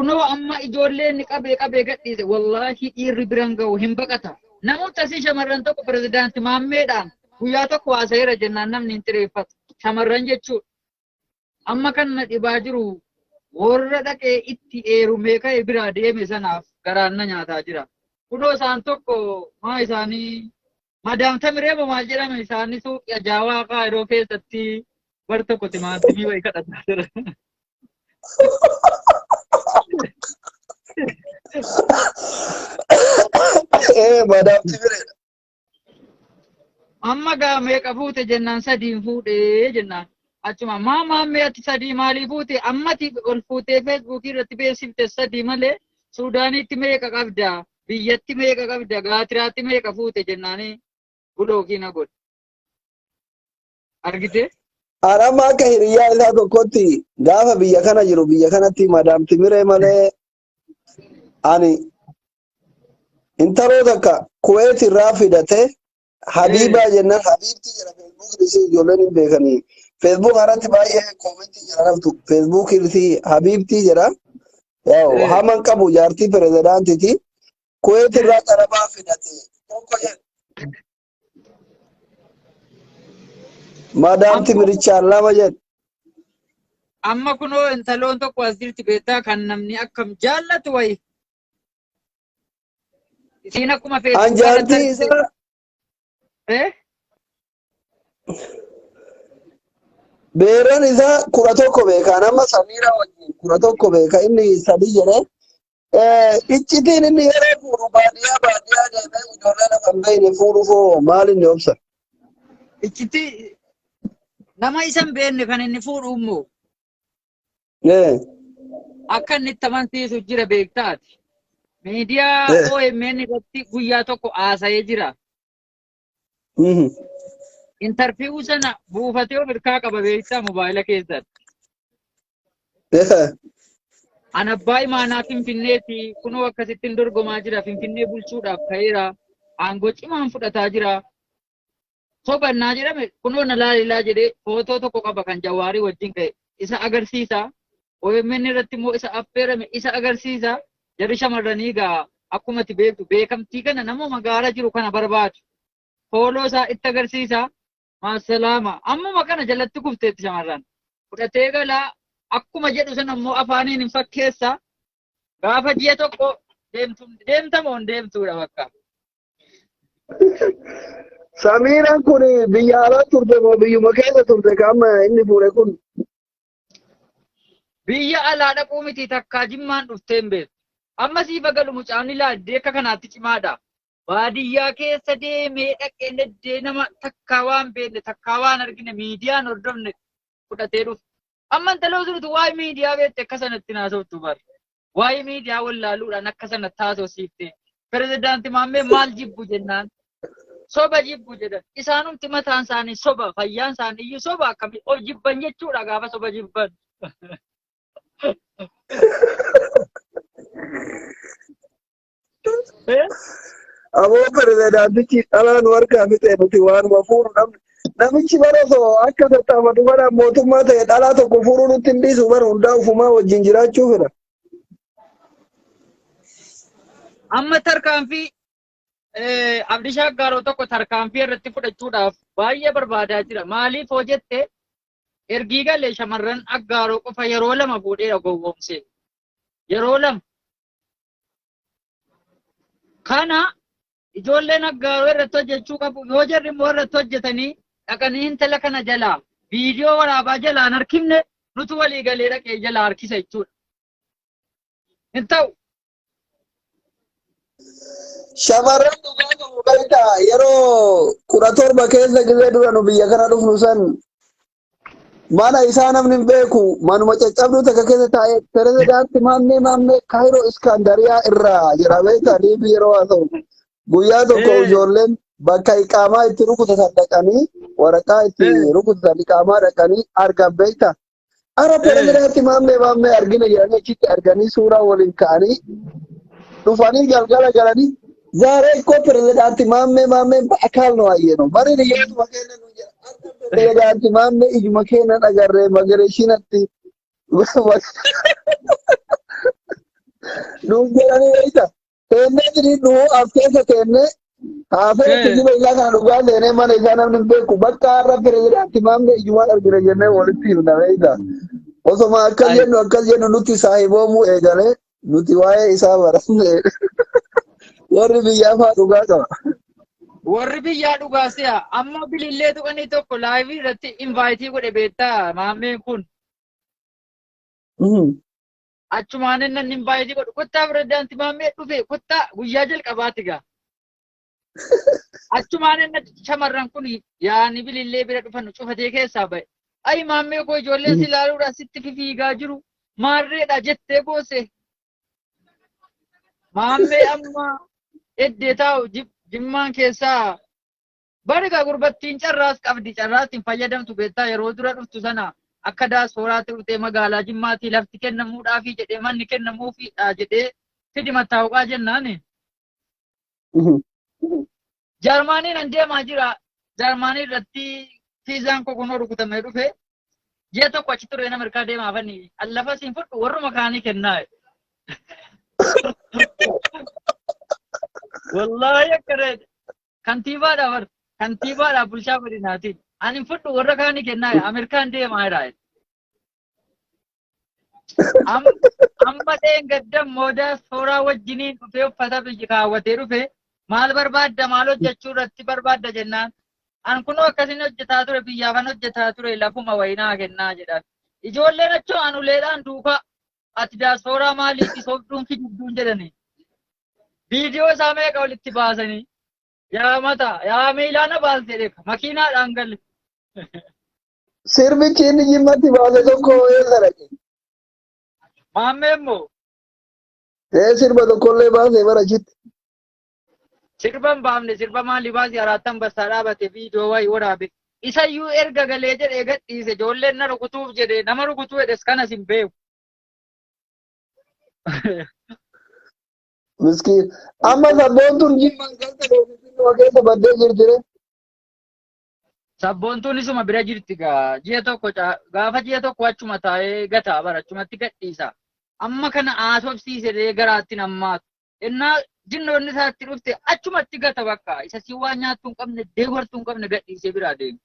Kunoo amma ijoollee inni qabee qabee gadhiise wallaahi dhiirri biran ga'u hin baqata. Namoota asii shamarran tokko pirezidaanti Maammeedhaan guyyaa tokko haasa'eera jennaan namni hin xireeffatu. Shamarran jechuudha. Amma kan na dhibaa jiru warra dhaqee itti eerumee ka'e biraa deeme sanaaf garaan na nyaataa jira. Kunoo isaan tokko maa isaanii Madaam Tamiree moo maal jedhame isaanii suuqii ajaa'aa Kaayiroo keessatti bar tokko timaatimii wayii kadhataa jira. Ee madaam Timireedha. Amma gaa meeqa fuute jennaan sadiin fuudhee jennaan. Achuma maa maammee ati sadii maalii fuute ammati ol fuutee feesbuukii irratti beeksifte sadii malee Suudaaniitti meeqa qabda biyyatti meeqa qabda gaatiraatti meeqa fuute jennaanii bulookii na godhe. Argitee? An amma akka hiriyyaa isaa tokkotti gaafa biyya kana jiru biyya kanatti madaam Timiree malee ani intaloo takka Kuweet irraa fidate Habiibaa jennaan Habiibtii jedha feesbuukii isii ijoolleen hin beekanii. Facebook irratti baay'ee koomentii jira naftu feesbuukii isii Habiibtii jedha. Yaa'u haman qabu jaartii pirezidaantiiti. Kuweet irraa qarabaa fidate tokko jedha. Madaam Timirichaan lama jedhe. Amma kunoo intaloon tokko as jirti beektaa kan namni akkam jaallatu wayi. Isiin akkuma An feesbuukaa irratti jaartii argite. isaa Eh? beeran isaa 11 beekaan amma Samiiraa wajjin 11 beeka inni sadii jedhee. Iccitiin inni yeroo fuudhu baadiyyaa baadiyyaa deemee ijoollee lafa hin beekne fuudhu foo maal inni obsa? Iccitii nama isa hin beekne kan inni fuudhu immoo akka inni itti amansiisu jira beektaati. Miidiyaa OMN irratti guyyaa tokko haasa'ee jira. Intarviiwuu sana buufatee of hirkaa qaba beektaa mobaayila keessatti. An abbaa imaanaa Finfinneeti kunoo akkasittiin dorgomaa jira Finfinnee bulchuudhaaf ka'eera aangoo cimaan fudhataa jira. Sobannaa jedhame kunoo na laalilaa jedhee footoo tokko qaba kan Jawaarii wajjin ka'e isa agarsiisa. OMN irratti immoo isa affeerame isa agarsiisa. Jarri shamarranii egaa akkuma ati beektu beekamtii kana nama magaala jiru kana barbaadu. Fooloo isaa itti agarsiisa. Maasalaama. Ammuma kana jalatti kufteetti shamarran. Fudhatee galaa akkuma jedhu sana immoo afaaniin hin fakkeessa. Gaafa ji'a tokko deemtu deemtamoo hin deemtuudha bakka. Samiiraan kun biyya alaa turte moo biyyuma keessa turte ka amma inni fuudhe kun? Biyya alaa dhaquu miti takkaa jimmaan dhuftee hin beektu. Amma siif agalu mucaan ilaaddee akka kanaatti cimaadha. Baadiyyaa keessa deemee dhaqee leddee nama takkaa waan beekne takkaa waan argine miidiyaan hordofne fudhatee dhufe. Amma intaloo sunitu waa'ee miidiyaa beekte akka sanatti naasoftu bar. Waa'ee miidiyaa wallaaluudhaan akka sanatti haasofsiifte. Pirezidaanti Maammee maal jibbu jennaan soba jibbu jedhan. Isaanumti mataan isaanii soba fayyaan isaanii iyyuu soba akkamii of jibban jechuudha gaafa soba jibban. Aboo pirezidaantichi dhalaa nu harkaa fixee nuti waanuma fuudhu dhabne. Namichi bara osoo akka tattaafatu bara mootummaa ta'e dhalaa tokko fuudhuu nutti hin dhiisu bara hundaa ufumaa wajjin jiraachuu fedha. Amma tarkaanfii Abdishaa Aggaaroo tokko tarkaanfii irratti fudhachuudhaaf baay'ee barbaadaa jira. Maaliif hoo jette ergii galee shamarran Aggaaroo qofa yeroo lama fuudheera gowwoomsee. Yeroo lama. Kana ijoolleen Aggaaroo irratti hojjechuu qabu. Yoo jarri immoo irratti hojjetanii dhaqanii intala kana jalaa viidiyoo waraabaa jalaan harkifne nutu walii galee dhaqee jalaa harkisa jechuudha. Hin ta'u. Shamarran dhugaa qabu beektaa yeroo 17 keessa gizee dura nu biyya kana dhufnu san mana isaa namni hin beeku manuma caccabduu takka keessa taa'ee pirezidaanti Maammee Maammee Kaayiroo Iskaandariyaa irraa jedha beektaa dhiibbi yeroo haasa'u. Guyyaa tokko ijoolleen bakka iqaamaa itti rukutatan dhaqanii waraqaa itti rukutatan iqaamaa dhaqanii argan beektaa. Ara pirezidaanti Maammee Maammee argina jedhanii achitti arganii suuraa waliin ka'anii dhufanii galgala galanii zaaree ikkoo pirezidaanti Maammee Maammee በአካል ነው አየነው bari niyyaatuma keenya nu jedha akka pirezidaanti Maammee ijuma keenya agarree magaree shinatti. Nuun jedhanii beekta. Teennee jedhii nu as keessa teennee haasa'ee kijiba isaa kana dhugaa seenee mana isaa namni hin beeku. Bakka har'a pirezidaantii Maammee ijumaan argina jennee walitti himna beekta. Osoma akkas jennu akkas jennu nuti saahiboomuu eegalee nuti waa'ee isaa baranne. Warri biyyaa faa dhugaa qaba. Warri biyyaa dhugaa si'a. Amma bilillee tuqanii tokko live irratti invite godhe beektaa Maammeen kun. Achumaan inni invite godhu, "Kottaa, pirezidaantii Maammee dhufe, kottaa," guyyaa jalqabaati gaa. Achumaan inni shamarran kun yaa'anii bilillee bira dhufan cufatee keessaa ba'e. "Ayi Maammee koo, ijoolleen si ilaaluudhaan sitti fiigaa jiru. Maarreedha," jettee boose. Maammee amma eddee taa'u Jimmaan keessaa bariga gurbattiin carraas qabdi, carraas hin fayyadamtu beektaa. Yeroo dura dhuftu sana akka daaspooraatti dhuftee magaalaa Jimmaatii lafti kennamuudhaafi jedhee, manni kennamuufiidha jedhee, fidi mattaawqaa jennaani. Jaarmaaniin an deemaa jira. Jaarmaanii irratti fiizaan koo kunoo rukutamee dhufe. Ji'a tokko achi turee Ameerikaa deemaa fanni. Allafa siin fudhu, warruma kaanii kennaa. Wallaahi akkana kantiibaadha bar. Kantiibaadha, bulchaa godinaatiin. Ani hin fudhu, warra kaanii kennaa, Ameerikaan deemaa jira. Amma dheengadda moodaa sooraa wajjiniin dhufee, uffata biyya kaawwatee dhufe, "Maal barbaadda, maal hojjechuu irratti barbaadda?" jennaan, "An kunoo akkasin hojjetaa ture, biyyaafan hojjetaa ture, lafuma wayinaa kennaa," jedhan. Ijoolleen achoo an uleedhaan duukaa, "Ati daaspooraa maaliiti, sobduun, kijibduun," jedhanii. Viidiyoo isaa meeqa walitti baasanii, "Yaa mata yaa miilaana baas," jedhe, makiinaadhaan galle. Sirbichi inni Jimmatti baase tokko eessa dhaqe? Maammee immoo Ee, sirba tokkollee baase bara achitti. Sirba hin baafne. Sirba maali baasi? Araattan bassaa dhaabate, viidiyoo wayii waraabe. Isayyuu erga galee jedhee gadhiise. Ijoolleen na rukutuuf jedhee, nama rukutuu jedhes kanas hin beeku. Miskiin. Amma sabboontuun Jimmaan galte Finfinnee keessa baddee jirti re. Sabboontuun isuma bira jirti gaa. Ji'a tokko gaafa ji'a tokko achuma taa'ee gataa bara achumatti gadhiisa. Amma kana haasofsiise garaatti nammaatu. Innaa jinnoonni isaatti dhufte achumatti gata bakka. Isa si waan nyaattu hin qabne, deeggartuu hin qabne gadhiisee biraa deema.